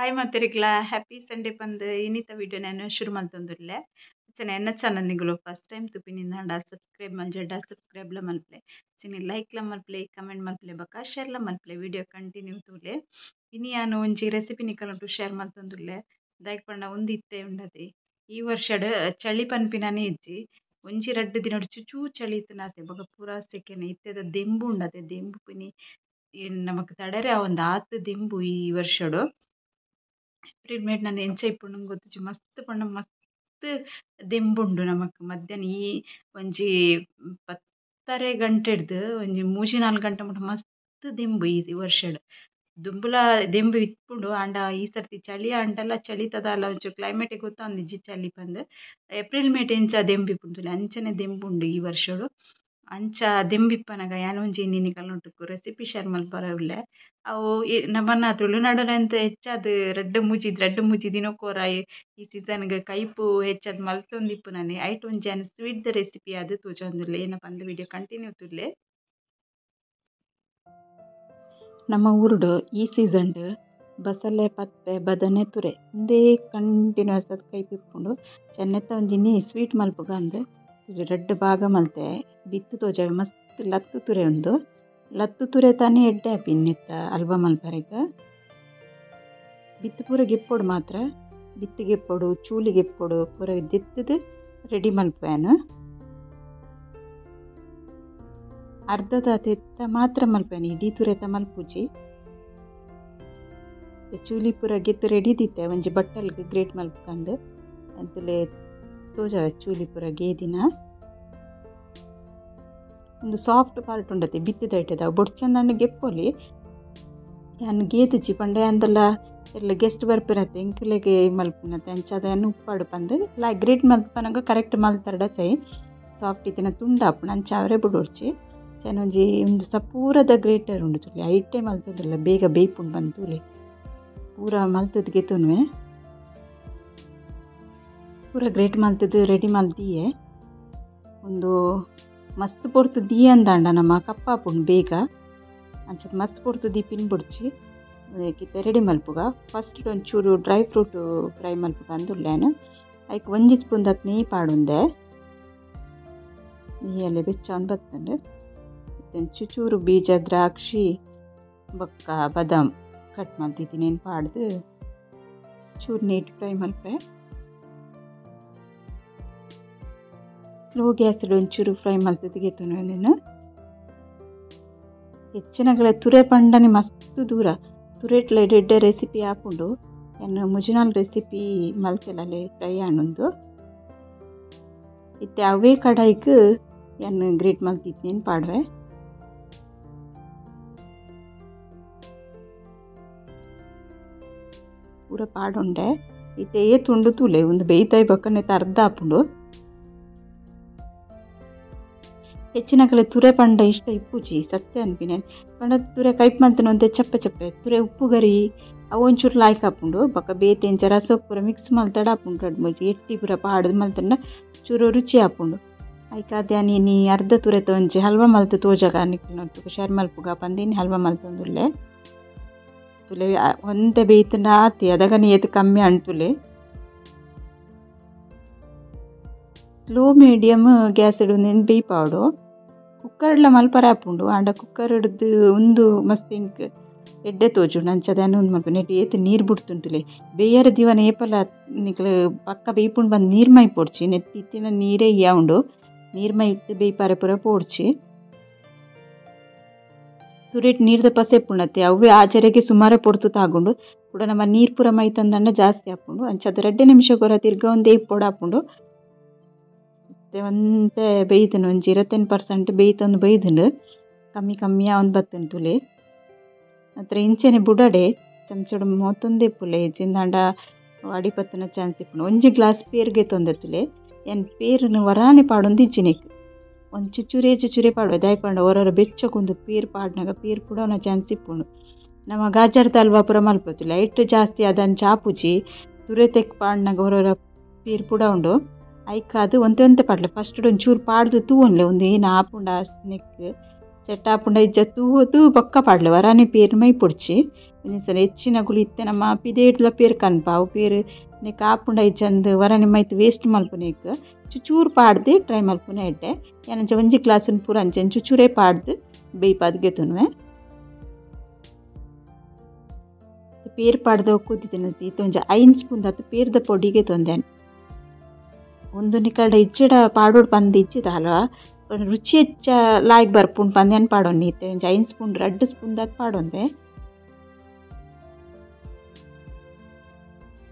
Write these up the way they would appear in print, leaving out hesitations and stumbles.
Hi ಮಾತೆರಿಗ್ಲ happy Sunday ಬಂದು ಇನ್ನಿತ video ನಾನು ಶುರು ಮಲ್ತೊಂದುಲ್ಲೆ ಚೆನ್ನ ಎನ್ನ ಚಾನಲ್ ನಿಗುಲು ಫಸ್ಟ್ ಟೈಮ್ ತುಪಿನಿಂದ ಸಬ್ಸ್ಕ್ರೈಬ್ ಮಲ್ಜಡ್ಡ ಸಬ್ಸ್ಕ್ರೈಬ್ಲ ಮಲ್ಪ್ಲೆ ಚಿನ್ನಿ ಲೈಕ್ಲ ಮಲ್ಪ್ಲೆ ಕಮೆಂಟ್ ಮಲ್ಪ್ಲೆ ಬೊಕ ಶೇರ್ಲ ಮಲ್ಪ್ಲೆ ವಿಡಿಯೋ ಕಂಟಿನ್ಯೂ ತೂಲೆ ಇನಿ ಯಾನು ಒಂಜಿ ರೆಸಿಪಿ ನಿಕಲುಂಟು ಶೇರ್ ಮಲ್ತೊಂದುಲ್ಲೆ ದಾಯೆಗ್ ಪಂಡ ಉಂದು ಇತ್ತೆ ಉಂಡತೆ ಈ ವರ್ಷಡ್ ಚಳಿ ಪನ್ಪಿನನೇ ಇಜ್ಜಿ ಒಂಜಿ ರಡ್ಡ್ ದಿನಡ್ ಚುಚೂ ಚಳಿ ಇತ್ತುನಾತೆ ಬೊಕ ಪೂರಾ ಸೆಕೆನೆ ಇತ್ತೆದ ದೆಂಬು ಉಂಡತೆ ದೆಂಬು ಪಿನಿ ನಮಕ್ ತಡೆರೆ ಆವೊಂದು ಆತ್ ದೆಂಬು ಈ ವರ್ಷಡು ಏಪ್ರಿಲ್ ಮೇಟ್ ನಾನು ಎಂಚ ಇಪ್ಪುಂಡು ಗೊತ್ತುಜಿ ಮಸ್ತ್ ಪಂಡ ಮಸ್ತ್ ದೆಂಬುಂಡು ನಮಕ್ ಮಧ್ಯಾಹ್ನ ಈ ಒಂಜಿ 10:30 ಗಂಟೆಡ್ದು ಒಂಜಿ 3-4 ಗಂಟೆ ಮುಟ ಮಸ್ತ್ ದೆಂಬು ಈ ವರ್ಷಡ್ ದುಂಬುಲ ದೆಂಬು ಇಪ್ಪುಂಡು ಆಂಡ ಈ ಸರ್ತಿ ಚಳಿ ಆಂಡಲ ಚಳಿತದಲ್ಲ ಒಂಚೂರು ಕ್ಲೈಮೇಟಿಗೆ ಗೊತ್ತಾಂದಿಜ್ಜಿ ಚಳಿ ಪಂದ್ ಏಪ್ರಿಲ್ ಮೇಟ್ ಎಂಚ ದೆಂಬು ಇಪ್ಪುಂಡು ಅಂಚನೆ ದೆಂಬುಂಡು ಈ ವರ್ಷಡು ಅಂಚ ದೆಂಬಿಪ್ಪನಗ ಯಾನ್ ಒಂಜಿ ನಿಕಲ್ನೊಟ್ಟುಗು ರೆಸಿಪಿ ಶೇರ್ ಮಲ್ಪರೆ ಉಲ್ಲೆ ಅವು ನಮನ ತುಳುನಾಡಂತ ಹೆಚ್ಚಾದ್ ರಡ್ಡ್ ಮೂಜಿ ದಿನಕ್ಕೊರ ಈ ಸೀಸನ್ಗ್ ಕೈಪು ಹೆಚ್ಚಾದ್ ಮಲ್ತೊಂದಿಪ್ಪುನನೆ ಐಟ್ ಒಂಜಿ ಯಾನ್ ಸ್ವೀಟ್ ದ ರೆಸಿಪಿ ಆದ್ ತೋಜೊಂದುಲ್ಲೆ ಏನಪ್ಪ ಅಂದ್ ವಿಡಿಯೋ ಕಂಟಿನ್ಯೂ ತೂಲೆ. ನಮ್ಮ ಊರುಡು ಈ ಸೀಸನ್ಡ್ ಬಸಲೆ ಪದ್ಪೆ ಬದನೆ ತುರೆ ಉಂದೇ ಕಂಟಿನ್ಯೂಸ್ ಆದ್ ಕೈಪು ಇಪ್ಪುಂಡು. ಚೆನ್ನೆತ್ತ ಒಂಜಿ ಸ್ವೀಟ್ ಮಲ್ಪುಗ ಅಂದ್ ರಡ್ಡ್ ಭಾಗ ಮಲ್ತೆ ಬಿತ್ತು ತೋಜಾವೆ ಮಸ್ತ್ ಲತ್ತು ತುರೆ ಉಂದು ಲತ್ತು ತುರೆ ತಾನೇ ಎಡ್ಡೆ ಆಪಿ ನೆತ್ತ ಹಲ್ವ ಮಲ್ಪರೆಗ್ ಬಿತ್ತು ಪೂರ ಗೆಪ್ಪೊಡು ಮಾತ್ರ ಬಿತ್ತು ಗೆಪ್ಪೊಡು ಚೂಲಿ ಗೆಪ್ಪೊಡು ಪೂರ ದೆತ್ತುದು ರೆಡಿ ಮಲ್ಪುವೆನ್ ಅರ್ಧದ ತೆತ್ತ ಮಾತ್ರ ಮಲ್ಪುವೆನ್ ಇಡೀ ತುರೆತ ಮಲ್ಪುಜಿ ಚೂಲಿ ಪೂರ ಗೆತ್ತು ರೆಡಿ ದಿತ್ತೆ ಒಂಜಿ ಬಟ್ಟಲ್ಗ್ ಗ್ರೇಟ್ ಮಲ್ಪುಗಂದ್ ಅಂತುಲೆ ತೋಜಾವೆ ಚೂಲಿ ಪೂರ ಗೇದಿನ ಒಂದು ಸಾಫ್ಟ್ ಪಾರ್ಟ್ ಉಂಡತೆ ಬಿತ್ತಿದ ಐಟದ ಬೊಡ್ಚಂದಂಡ ಗೆಪ್ಪೊಲಿ ಯಾನ್ ಗೇದಿಜಿ ಪಂಡ ಯಾಂದಲ ಎಲ್ಲ ಗೆಸ್ಟ್ ಬರ್ಪಿನತೆ ಎಂಕುಲೆಗ್ ಮಲ್ಪುನತೆ ಅಂಚಾದ್ ಯಾನ್ ಉಪ್ಪಾಡು ಪಂದ್ ಲಾ ಗ್ರೇಟ್ ಮಲ್ಪನಗ ಕರೆಕ್ಟ್ ಮಲ್ತರ್ಡ ಸೈ ಸಾಫ್ಟ್ ಇತ್ತಿನ ತುಂಡು ಆಪುಂಡು ಅಂಚ ಅವರೇ ಬುಡೊಡ್ಚಿ ಚೆನ್ನ ಒಂಜಿ ಉಂದು ಸಪೂರದ ಗ್ರೇಟರ್ ಉಂಡು ತೂಲೆ ಐಟೇ ಮಲ್ತೊಂದುಲ್ಲ ಬೇಗ ಬೇಯ್ಪುಂಡು ಪಂದ್ ತೂಲೆ ಪೂರ ಮಲ್ತುದು ಗೆತೊನುವೆ ಪೂರ ಗ್ರೇಟ್ ಮಲ್ತುದು ರೆಡಿ ಮಲ್ತಿಯೆ ಒಂದು ಮಸ್ತ್ ಪೊರ್ತು ದೀಯಂದಾಂಡ ನಮ್ಮ ಕಪ್ಪಾಪುಂಡು ಬೇಗ ಅಂಚ ಮಸ್ತ್ ಪೊರ್ತು ದೀಪಿನ ಬುಡ್ಚಿ ಕಿತ್ತೆ ರೆಡಿ ಮಲ್ಪುಗ ಫಸ್ಟ್ ಒಂಚೂರು dry fruit fry ಮಲ್ಪುಗ ಅಂದುಲ್ಲೆ ಐಕ್ ಒಂಜಿ ಸ್ಪೂನ್ ದತ್ ನೆಯ್ಯಿ ಪಾಡುಂದೆ ನೆಯ್ಯಲ್ಲಿ ಬೆಚ್ಚ ಬತ್ತುಂಡು ಚುಚೂರು ಬೀಜ ದ್ರಾಕ್ಷಿ ಬೊಕ್ಕ ಬಾದಾಮ್ ಕಟ್ ಮಲ್ತಿದ್ದೀನಿ ಪಾಡ್ದು ಚೂರು ನೀಟ್ ಫ್ರೈ ಮಲ್ಪೆ ಸ್ಲೋ ಗ್ಯಾಸ್ ಒಂಚೂರು ಫ್ರೈ ಮಲ್ತುದು ಗೆತೊನುವೆ ನೆನ್ ಹೆಚ್ಚಿನಗಲ ತುರೆ ಪಂಡನೆ ಮಸ್ತ್ ದೂರ ತುರೆಟ್ಲ ಎಡ್ಡೆ ರೆಸಿಪಿ ಆಪುಂಡು ಯಾನ್ ಮುಜಿನಾಲ್ ರೆಸಿಪಿ ಮಲ್ತೆಲಲೆ ಫ್ರೈ ಆಂಡುಂದು ಇತ್ತೆ ಅವೇ ಕಡಾಯಿಗ್ ಯಾನ್ ಗ್ರೇಟ್ ಮಲ್ತಿತ್ತಿನೆನ್ ಪಾಡುವೆ ಪೂರ ಪಾಡುಂಡೆ ಇತ್ತೆ ಏತುಂಡು ತೂಲೆ ಉಂದು ಬೇಯ್ತಾಯಿ ಬೊಕ್ಕ ನೆತ್ತ ಅರ್ಧ ಆಪುಂಡು. ಹೆಚ್ಚಿನಕಲೆ ತುರೆ ಪಂಡ ಇಷ್ಟ ಇಪ್ಪುಜಿ ಸತ್ಯ ಅನ್ಪಿನೆ ಪಂಡ ತುರೆ ಕೈಪ್ ಮಲ್ತನ ಒಂತೆ ಚಪ್ಪೆ ಚಪ್ಪೆ ತುರೆ ಉಪ್ಪು ಗರಿ ಅವು ಒಂಚೂರು ಲಾಯ್ಕ್ ಆಪುಂಡು ಬೊಕ್ಕ ಬೇತೆ ಇಂಚ ರಸಕ್ ಪೂರ ಮಿಕ್ಸ್ ಮಲ್ತಡ ಆಪುಂಡು ರಡ್ಡ್ ಮೂಜಿ ಎಟ್ಟಿ ಪೂರ ಪಾಡ್ದು ಮಲ್ತಂಡ ಚೂರು ರುಚಿ ಆಪುಂಡು ಐಕಾದ್ ಯಾನ್ ಇನಿ ಅರ್ಧ ತುರೆತ ಒಂಜಿ ಹಲ್ವ ಮಲ್ತ್ ತೋಜಗ ನಿಕಲ್ನೊಟ್ಟುಗು ಶೇರ್ ಮಲ್ಪುಗ ಪಂದ್ ಇನಿ ಹಲ್ವ ಮಲ್ತೊಂದುಲ್ಲೆ ತುಲೆ ಒಂತೆ ಬೇಯ್ತುಂಡ ಆತಿ ಅದಗನೆ ಏತ್ ಕಮ್ಮಿ ಆಂಡ್ ತುಲೆ slow medium gas ಉಂದೆನ್ ಬೇಯ್ಪಾವೊಡು ಕುಕ್ಕರ್ಡ್ಲ ಮಲ್ಪರೆ ಆಪುಂಡು ಆಂಡ ಕುಕ್ಕರ್ ಡ್ದು ಉಂದು ಮಸ್ತ್ ಎಂಕ್ ಎಡ್ಡೆ ತೋಜುಂಡು ಅಂಚಾದ್ ಯಾನ್ ಉಂದು ಮಲ್ಪುವೆ ನೆಟ್ ಏತ್ ನೀರು ಬುಡ್ತುಂಟುಲೆ ಬೇಯರ ದೀವನ ಏಪಲ ನಿಕ್ಲ್ ಪಕ್ಕ ಬೇಯ್ಪುಂಡು ಪಂದ್ ನೀರು ಮೈಪೊಡ್ಚಿ ನೆಟ್ ಇತ್ತಿನ ನೀರೇ ಇಯ್ಯ ಉಂಡು ನೀರು ಮೈತ್ ಬೇಯ್ಪಾರೆ ಪೂರ ಪೋಡ್ಚಿ ತುರೆಟ್ ನೀರ್ದ ಪಸೆ ಇಪ್ಪುಂಡತ್ತೆ ಅವ್ವೇ ಆಚರೆಗೆ ಸುಮಾರು ಪೊರ್ತು ತಾಗುಂಡು ಕುಡ ನಮ್ಮ ನೀರು ಪೂರ ಮೈತಂದಂಡ ಜಾಸ್ತಿ ಆಪುಂಡು ಅಂಚಾದ್ ರಡ್ಡ್ ನಿಮಿಷಗೊರ ತಿರ್ಗ ಒಂದೇ ಇಪ್ಪೊಡು ಆಪುಂಡು ಒಂತೆ ಬೇಯ್ತುಂಡು ಒಂಜಿ 25% ಬೇಯ್ತೊಂದು ಬೈದುಂಡು ಕಮ್ಮಿ ಕಮ್ಮಿ ಆವೊಂದು ಬತ್ತುಂಡು ತುಲೆ ಮಾತ್ರ ಇಂಚೆನೆ ಬುಡಡೆ ಚಮಚಡ್ ಮೋತೊಂದೇ ಇಪ್ಪುಲೆ ಇಜ್ಜಿಂದಾಂಡ ಅಡಿ ಪತ್ತುನ ಚಾನ್ಸ್ ಇಪ್ಪುಂಡು. ಒಂಜಿ ಗ್ಲಾಸ್ ಪೇರ್ ಗೆತೊಂದೆ ತುಲೆ ಯಾನ್ ಪೇರುನು ಒರಾನೆ ಪಾಡೊಂದು ಇಜ್ಜಿ ನೆಕ್ ಒಂಜಿ ಚುಚುರೇ ಚುಚುರೇ ಪಾಡುವೆ ದಾಯೆ ಪಂಡ ಒರೊರ ಬೆಚ್ಚಗೊಂದು ಪೇರ್ ಪಾಡ್ನಗ ಪೇರ್ ಪುಡವುನ ಚಾನ್ಸ್ ಇಪ್ಪುಂಡು. ನಮ ಗಾಜರ್ದ ಹಲ್ವ ಪೂರ ಮಲ್ಪೊತುಲೆ ಐಟ್ ಜಾಸ್ತಿ ಆದ್ ಅಂಚ ಆಪುಜಿ ತುರೆ ತೆಕ್ ಪಾಡ್ನಗ ಒರೊರ ಪೇರ್ ಪುಡವುಂಡು ಐಕಾದ್ ಒಂತೆ ಒಂತೆ ಪಾಡ್ಲೆ ಫಸ್ಟ್ ಒಂಚೂರು ಪಾಡ್ದು ತೂವೊನ್ಲೆ ಉಂದು ಏನ್ ಆಪುಂಡ ನೆಕ್ ಸೆಟ್ ಆಪುಂಡ ಇಜ್ಜ ತೂವೊದು ಬೊಕ್ಕ ಪಾಡ್ಲೆ ಒರಾನೆ ಪೇರ್ ಮೈಪೊಡ್ಚಿ ಒಂಜಿ ಸಲ ಹೆಚ್ಚಿನಗುಲು ಇತ್ತೆ ನಮ್ಮ ಪಿದೇಟ್ಲ ಪೇರು ಕನ್ಪ ಅವು ಪೇರು ನೆಕ್ ಆಪುಂಡ ಇಜ್ಜಂದು ವರ ನಿಮ್ಮ ಐತು ವೇಸ್ಟ್ ಮಲ್ಪುನೇಕ್ ಚುಚೂರು ಪಾಡ್ದು ಟ್ರೈ ಮಲ್ಪುನ ಎಡ್ಡೆ. ಯಾನಂಚ ಒಂಜಿ ಗ್ಲಾಸನ್ ಪೂರ ಅಂಚೆ ಚುಚೂರೇ ಪಾಡ್ದು ಬೇಯ್ಪಾದ್ ಗೆತುನುವೆ. ಪೇರು ಪಾಡ್ದು ಕುದ್ದಿದ್ದೇನೆ ಇತ್ತೆ ಒಂಜಿ 5 ಸ್ಪೂನ್ ದಾತ್ ಪೇರ್ದ ಪೊಡಿಗೆ ತೊಂದೆ. ಒಂದು ನಿಕಲ್ಡ ಇಜ್ಜಡ ಪಾಡೋಡು ಪಂದು ಇಜ್ಜಿದ ಹಲ್ವ ರುಚಿ ಹೆಚ್ಚ ಲಾಯ್ಕ್ ಬರ್ಪುಂಡು ಪಂದ್ಯಾನ್ ಪಾಡೊನ್ನಿ. ಇತ್ತೆ ಒಂಜಿ 5 ಸ್ಪೂನ್ 2 ಸ್ಪೂನ್ ದಾತ್ ಪಾಡೊಂದೆ.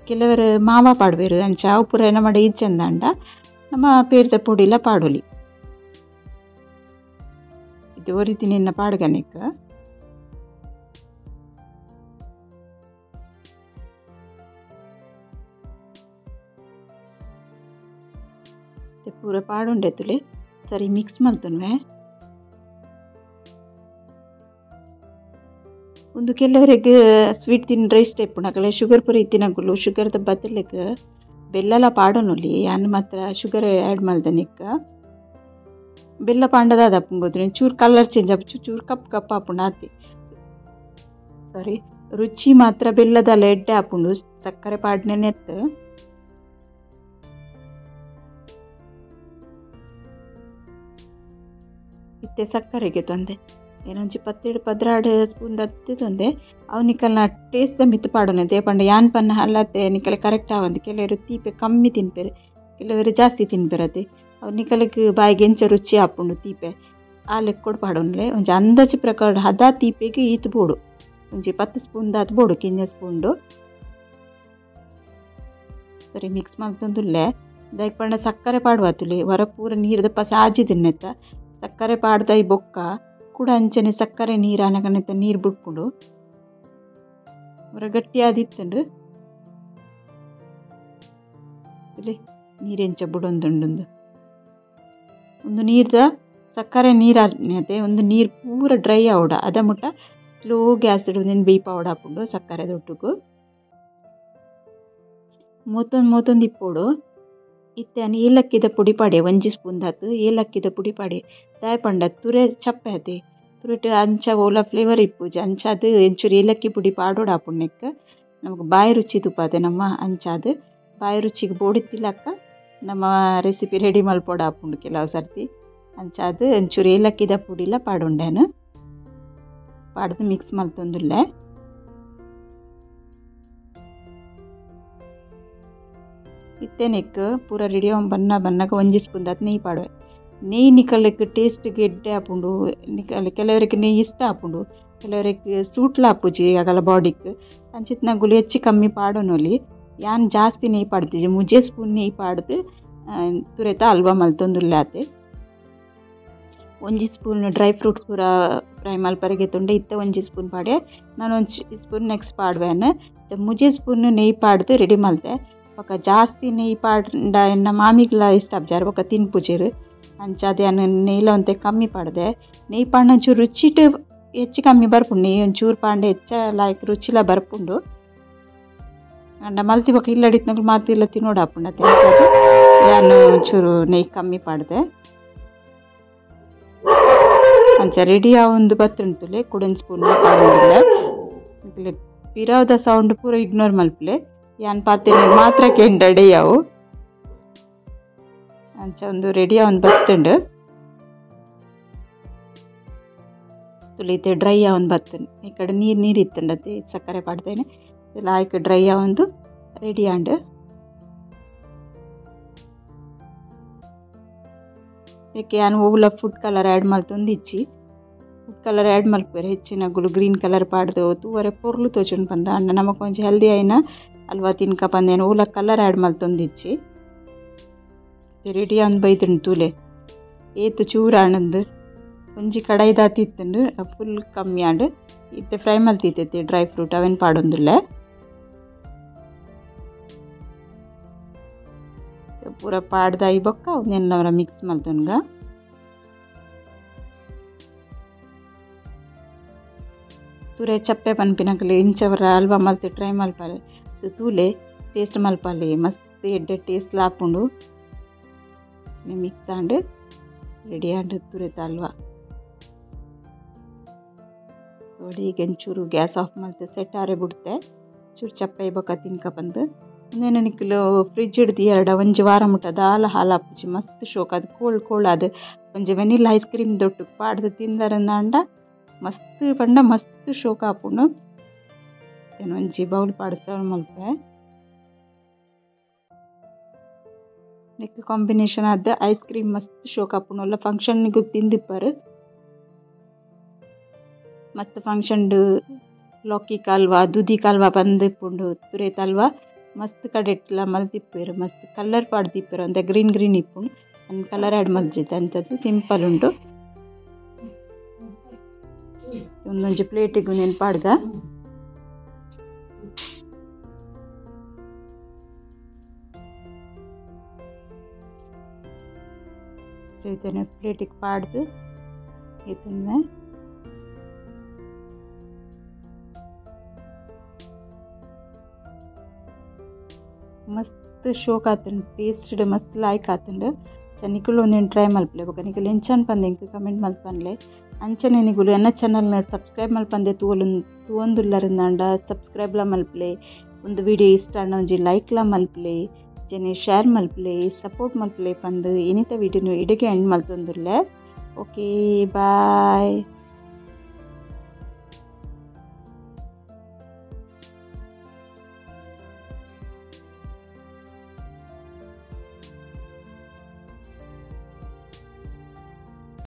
ಕೆಲವರು ಮಾವ ಪಾಡುವೆರು ಅಂಚ ಅವು ಪೂರ ನಮ್ಮ ಇಜ್ಜಂದಾಂಡ ನಮ್ಮ ಪೇರ್ದ ಪೊಡಿಲ ಪಾಡೊಲಿ. ಇದು ಒರಿತಿ ನಿನ್ನ ಪಾಡ್ಗನೆಕ್. ಪೂರ ಪಾಡುಂಡೆ ತುಲೆ ಸರಿ ಮಿಕ್ಸ್ ಮಲ್ತುನ್ವೆ. ಒಂದು ಕೆಲವರಿಗೆ ಸ್ವೀಟ್ ತಿನ್ರೆ ಇಷ್ಟ ಇಪ್ಪುಂಡು, ಶುಗರ್ ಪೂರ ಇತ್ತಿನಗುಲು ಶುಗರ್ದ ಬದಲಿಗೆ ಬೆಲ್ಲಲ ಪಾಡೊನುಲಿ. ಯಾನ್ ಮಾತ್ರ ಶುಗರ್ ಆ್ಯಡ್ ಮಲ್ದನಿಕ್ಕ ಬೆಲ್ಲ ಪಾಂಡದಾದ ಅಪ್ಪುಂಗೋದ್ರೆ ಚೂರು ಕಲರ್ ಚೇಂಜ್ ಆಪು, ಚೂರು ಕಪ್ ಕಪ್ ಆಪುಂಡು ಆತಿ. ಸಾರಿ, ರುಚಿ ಮಾತ್ರ ಬೆಲ್ಲದಲ್ಲ ಎಡ್ಡೆ ಆಪುಂಡು, ಸಕ್ಕರೆ ಪಾಡ್ನೆನೆತ್ತು. ಇತ್ತೆ ಸಕ್ಕರೆಗೆ ತೊಂದೆ ಏನೊಂಜಿ 17 12 ಸ್ಪೂನ್ ದತ್ತಿ ತೊಂದೆ. ಅವು ನಿಕಲ್ನ ಟೇಸ್ಟ್ the ಮಿತ್ತು ಪಾಡೋನೆ ದೇಪಂಡ ಯಾನ್ ಪನ್ನ ಅಲ್ಲತ್ತೆ ನಿಕಲೆ ಕರೆಕ್ಟ್ ಆವಂದು. ಕೆಲವರು ತೀಪೆ ಕಮ್ಮಿ ತಿನ್ಪೇರು, ಕೆಲವರು ಜಾಸ್ತಿ ತಿನ್ಪೇರತೆ. ಅವು ನಿಕಲಕ್ಕೆ ಬಾಯಿಗೆ ಎಂಚ ರುಚಿ ಆಪುಂಡು ತೀಪೆ ಆ ಲೆಕ್ಕೊಡು ಪಾಡೋನ್ಲೆ. ಒಂಜಿ ಅಂದಾಜು ಪ್ರಕಾರ ಹದ ತೀಪೆಗೆ ಈತ್ ಬೋಡು, ಒಂಜಿ 10 ಸ್ಪೂನ್ ದಾತ್ ಬೋಡು ಕಿಂಜ ಸ್ಪೂನ್ಡು. ಸರಿ ಮಿಕ್ಸ್ ಮಲ್ತೊಂದುಲ್ಲೆ. ದಾಯಕ್ ಪಂಡ ಸಕ್ಕರೆ ಪಾಡುವ ತುಲಿ ಹೊರ ಪೂರ ನೀರ್ದ ಪಸ ಆಜಿ ತಿನ್ನೆತ್ತ. ಸಕ್ಕರೆ ಪಾಡ್ದ ಈ ಬೊಕ್ಕ ಕೂಡ ಅಂಚನೆ ಸಕ್ಕರೆ ನೀರು ಅನಗನೆತ್ತ ನೀರು ಬಿಟ್ಕೊಂಡು ಹೊರ ಗಟ್ಟಿಯಾದಿತ್ತಂಡು ನೀರೆಂಚ ಬುಡೊಂದುಂಡು. ಒಂದು ನೀರ್ದ ಸಕ್ಕರೆ ನೀರು ಒಂದು ನೀರು ಪೂರ ಡ್ರೈ ಆವಡ ಅದ ಮುಟ್ಟ ಸ್ಲೋ ಗ್ಯಾಸ್ ಒಂದೇನು ಬೇಯ್ಪಾವಡ ಹಾಕೊಂಡು ಸಕ್ಕರೆ ದೊಟ್ಟುಗು ಮೂತೊಂದು ಮೂತೊಂದು ಇಪ್ಪೋಡು. ಇತ್ತೆ ಏಲಕ್ಕಿದ ಪುಡಿ ಪಾಡೆ 1 ಸ್ಪೂನ್ ದಾತು ಏಲಕ್ಕಿದ ಪುಡಿ ಪಾಡೆ. ದಾಯ ಪಂಡ ತುರೆ ಚಪ್ಪೆ ಆತೆ ತುರೆಟ್ ಅಂಚ ಓಲ ಫ್ಲೇವರ್ ಇಪ್ಪುಜಿ ಅಂಚ ಅದು ಒಂಚೂರು ಏಲಕ್ಕಿ ಪುಡಿ ಪಾಡೋಡು ಆಪುಂಡು. ನಮಗೆ ಬಾಯಿ ರುಚಿ ತುಪ್ಪಾತೆ ನಮ್ಮ ಅಂಚ ಅದು ಬಾಯಿ ರುಚಿಗೆ ಬೋಡಿತ್ತಿಲ್ಲಕ್ಕ ನಮ್ಮ ರೆಸಿಪಿ ರೆಡಿ ಮಲ್ಪೋಡು ಆಪುಂಡು ಕೆಲವು ಸರ್ತಿ. ಅಂಚ ಅದು ಒಂಚೂರು ಏಲಕ್ಕಿದ ಪುಡಿಲ ಪಾಡುಂಡೇನು ಪಾಡ್ದು ಮಿಕ್ಸ್ ಮಲ್ತೊಂದುಲ್ಲೆ. ಇತ್ತೆನೆಕ್ ಪೂರ ರೆಡಿ ಬನ್ನ ಬನ್ನಾಗ 1 ಸ್ಪೂನ್ ದಾತ್ ನೆಯ್ಯಿ ಪಾಡುವೆ. ನೆಯ್ಯಿ ನಿಕಲಕ್ಕೆ ಟೇಸ್ಟ್ಗೆ ಎಡ್ಡೆ ಆಪುಂಡು. ನಿಕಲ್ ಕೆಲವರಿಗೆ ನೆಯ್ಯಿ ಇಷ್ಟ ಆಪುಂಡು, ಕೆಲವರಿಗೆ ಸೂಟ್ಲ ಆಪುಜಿ ಆಗಲ ಬಾಡಿಗೆ ಅಂಚಿತ್ನಗುಲು ಹೆಚ್ಚು ಕಮ್ಮಿ ಪಾಡೋನೊಲಿ. ಯಾನ್ ಜಾಸ್ತಿ ನೆಯ್ಯಿ ಪಾಡ್ತಿಜಿ, 3 ಸ್ಪೂನ್ ನೆಯ್ಯಿ ಪಾಡ್ದು ತುರೆತ ಹಲ್ವಾ ಮಲ್ತೊಂದುಲ್ಲೆ ಆತೆ. 1 ಸ್ಪೂನ್ ಡ್ರೈ ಫ್ರೂಟ್ ಪೂರ ಫ್ರೈ ಮಲ್ಪರೆಗೆ ತುಂಡೆ ಇತ್ತೆ 1 ಸ್ಪೂನ್ ಪಾಡೆ. ನಾನು 1 ಸ್ಪೂನ್ ನೆಕ್ಸ್ಟ್ ಪಾಡುವೆನು. 3 ಸ್ಪೂನ್ ನೆಯ್ಯಿ ಪಾಡ್ದು ರೆಡಿ ಮಲ್ತೆ. ಬೊಕ ಜಾಸ್ತಿ ನೆಯ್ಯಿ ಪಾಡ್ಂಡ ಎನ್ನ ಮಾಮಿಗ್ಲ ಇಷ್ಟ ಆಪ್ಜಾರ್ ಬೊಕ ತಿನ್ಪುಜೆರ್ ಅಂಚ ಅದೇ ನೆಯ್ಯಿಲ ಒಂತೆ ಕಮ್ಮಿ ಪಾಡ್ದೆ. ನೆಯ್ಯಿ ಪಾಂಡ ಒಂಚೂರು ರುಚಿಟ್ ಹೆಚ್ಚು ಕಮ್ಮಿ ಬರ್ಪುಂಡು, ನೆಯ್ಯಿ ಒಂಚೂರು ಪಾಂಡೆ ಹೆಚ್ಚ ಲಾಯ್ಕ್ ರುಚಿಲ ಬರ್ಪುಂಡು. ಅಂಡ ಮಲ್ತಿ ಬೊಕ ಇಲ್ಲಡಿತ್ನಗುಲು ಮಾತಿಲ್ಲ ತಿನ್ನೋಡು ಆಪುಂಡು ಅತ್ತೆ. ಯಾನ್ ಒಂಚೂರು ನೆಯ್ಯಿ ಕಮ್ಮಿ ಪಾಡ್ದೆ. ಅಂಚ ರೆಡಿ ಆವೊಂದು ಬತ್ತುಂಟುಲೆ ಕುಡೊಂದು ಸ್ಪೂನ್ ಪಾಡೊಂದುಲ್ಲೆ. ಪಿರಾವ್ದ ಸೌಂಡ್ ಪೂರ ಇಗ್ನೋರ್ ಮಲ್ಪುಲೆ, ಯಾನ್ ಪಾತೆರ್ನ ಮಾತ್ರ ಕೆಂಡಡೆ ಯಾವು. ಅಂಚ ಒಂದು ರೆಡಿ ಆವೊಂದು ಬತ್ತುಂಡು ತುಲಿತೆ ಡ್ರೈ ಆವೊಂದು ಬತ್ತುಂಡು. ಈ ಕಡೆ ನೀರು ನೀರು ಇತ್ತುಂಡತೆ ಸಕ್ಕರೆ ಪಾಡ್ತೇನೆ ಲಾಯ್ಕ್ ಡ್ರೈ ಆವೊಂದು ರೆಡಿ ಆಂಡ್. ಏಕೆ ಯಾನ್ ಓವುಲ ಫುಡ್ ಕಲರ್ ಆ್ಯಡ್ ಮಲ್ತೊಂದು ಇಜ್ಜಿ. ಫುಡ್ ಕಲರ್ ಆ್ಯಡ್ ಮಲ್ಪುವೆರ್ ಹೆಚ್ಚಿನಗುಲು ಗ್ರೀನ್ ಕಲರ್ ಪಾಡ್ದು ತೂವರೆ ಪೊರ್ಲು ತೋಜುಂಡು ಪಂದ. ಅಂಡ ನಮಕ್ ಒಂಜಿ ಹೆಲ್ದಿ ಆಯಿನ ಹಲ್ವಾ ತಿನ್ಕ ಪಂದೇನು ಓಲ ಕಲರ್ ಆ್ಯಡ್ ಮಲ್ತೊಂದು ಇಜ್ಜಿ. ರೆಡಿ ಆವೊಂದು ಬೈದುಂಡು ತೂಲೆ ಏತು ಚೂರು ಆಂಡಂದು ಒಂಜಿ ಕಡಾಯಿ ದಾತಿ ಇತ್ತುಂಡು ಫುಲ್ ಕಮ್ಮಿ ಆಂಡ್. ಇತ್ತೆ ಫ್ರೈ ಮಲ್ತಿತ್ತೈತಿ ಡ್ರೈ ಫ್ರೂಟ್ ಅವೇನು ಪಾಡೊಂದುಲ್ಲೆ. ಪೂರ ಪಾಡ್ದಾಯಿ ಬೊಕ್ಕ ಒಂದೆಲ್ಲ ಮಿಕ್ಸ್ ಮಲ್ತೊನ್ಗ. ತುರೆ ಚಪ್ಪೆ ಪನ್ಪಿನಕಲೆ ಇಂಚವರ ಹಲ್ವಾ ಮಲ್ತ್ ಟ್ರೈ ಮಲ್ಪಾಲೆ ತೂಲೆ ಟೇಸ್ಟ್ ಮಲ್ಪಾಲೆ ಮಸ್ತ್ ಎಡ್ಡೆ ಟೇಸ್ಟ್ ಆಪುಂಡು. ಮಿಕ್ಸ್ ಆಂಡ್ ರೆಡಿ ಆಂಡ್ ತುರೆತ ಹಲ್ವಾ. ಈಗ ಒಂಚೂರು ಗ್ಯಾಸ್ ಆಫ್ ಮಲ್ತು ಸೆಟ್ ಆರೆ ಬಿಡ್ತೆ ಚೂರು ಚಪ್ಪೆ ಬೊಕ್ಕ ತಿನ್ಕ ಬಂದು ಉಂದೆನ ನಿಕುಲು ಫ್ರಿಜ್ ಹಿಡ್ದು ಎರಡ ಒಂಜಿ ವಾರ ಮುಟ್ಟ ದಾಲ ಹಾಲಾಪುಜಿ ಮಸ್ತ್ ಶೋಕ್ ಅದು ಕೋಲ್ಡ್ ಕೋಲ್ಡ್ ಅದು ಒಂಜಿ ವೆನಿಲ್ಲ ಐಸ್ ಕ್ರೀಮ್ ದೊಟ್ಟು ಪಾಡ್ದು ತಿಂದರಂದಾಂಡ ಮಸ್ತ್ ಪಂಡ ಮಸ್ತ್ ಶೋಕ್ ಆಪುಂಡು. ಒಂಜಿ ಬೌಲ್ ಪಾಡ್ ಸರ್ವ್ ಮಲ್ಪೆ. ನೆಕ್ ಕಾಂಬಿನೇಷನ್ ಆದ್ ಐಸ್ ಕ್ರೀಮ್ ಮಸ್ತ್ ಶೋಕ್ ಆಪುಂಡು. ಒಲ್ಲ ಫಂಕ್ಷನ್ ನಿಗು ತಿಂದಿಪ್ಪರು ಮಸ್ತ್ ಫಂಕ್ಷನ್ ಲೋಕಿ ಕಾಲ್ವ ದೂದಿ ಕಾಲ್ವ ಬಂದಿಪ್ಪುಂಡು ತುರೇತ ಹಲ್ವ ಮಸ್ತ್ ಕಡೆಟ್ಲ ಮಲ್ತಿಪ್ಪೆರು ಮಸ್ತ್ ಕಲರ್ ಪಾಡ್ದಿಪ್ಪೆರು ಅಂದೆ ಗ್ರೀನ್ ಗ್ರೀನ್ ಇಪ್ಪುಂಡು ಅಂದ್ ಕಲರ್ ಆ್ಯಡ್ ಮಲ್ಜಿತ್ತು ಅಂಥದ್ದು ಸಿಂಪಲ್ ಉಂಡು. ಒಂದೊಂಜಿ ಪ್ಲೇಟಿಗೆ ಒಂದೇನು ಪಾಡ್ದ ಪ್ಲೇಟಿಗೆ ಪಾಡ್ದು ಇದನ್ನೇ ಮಸ್ತ್ ಶೋಕ್ ಆತುಂಡು ಟೇಸ್ಟ್ ಮಸ್ತ್ ಲಾಯ್ಕ್ ಆತುಂಡು. ನಿಕುಲು ಒಂದೇನು ಟ್ರೈ ಮಲ್ಪಲೆ ಬೊಕ ನಿಕುಲು ಎಂಚ ಪಂದ್ ಎಂಕ್ ಕಮೆಂಟ್ ಮಲ್ಪನ್ಲೆ. ಅಂಚನೆ ನಿಕುಲು ಎನ್ನ ಚಾನಲ್ನ ಸಬ್ಸ್ಕ್ರೈಬ್ ಮಲ್ಪಂದೆ ತೂವೊಂದುಲ್ಲರಿಂದಾಂಡ ಸಬ್ಸ್ಕ್ರೈಬ್ಲ ಮಲ್ಪಲೆ. ಒಂದು ವಿಡಿಯೋ ಇಷ್ಟ ಆಂಡ ಒಂಜಿ ಲೈಕ್ಲ ಮಲ್ಪಲೆ ಜನೆ ಶೇರ್ ಮಲ್ಪಲೆ ಸಪೋರ್ಟ್ ಮಲ್ಪಲೆ ಪಂದ್ ಇನಿತ ವಿಡಿಯೋನು ಇಡೆಗೆ ಎಂಡ್ ಮಲ್ತೊಂದುಲ್ಲೆ. Okay bye.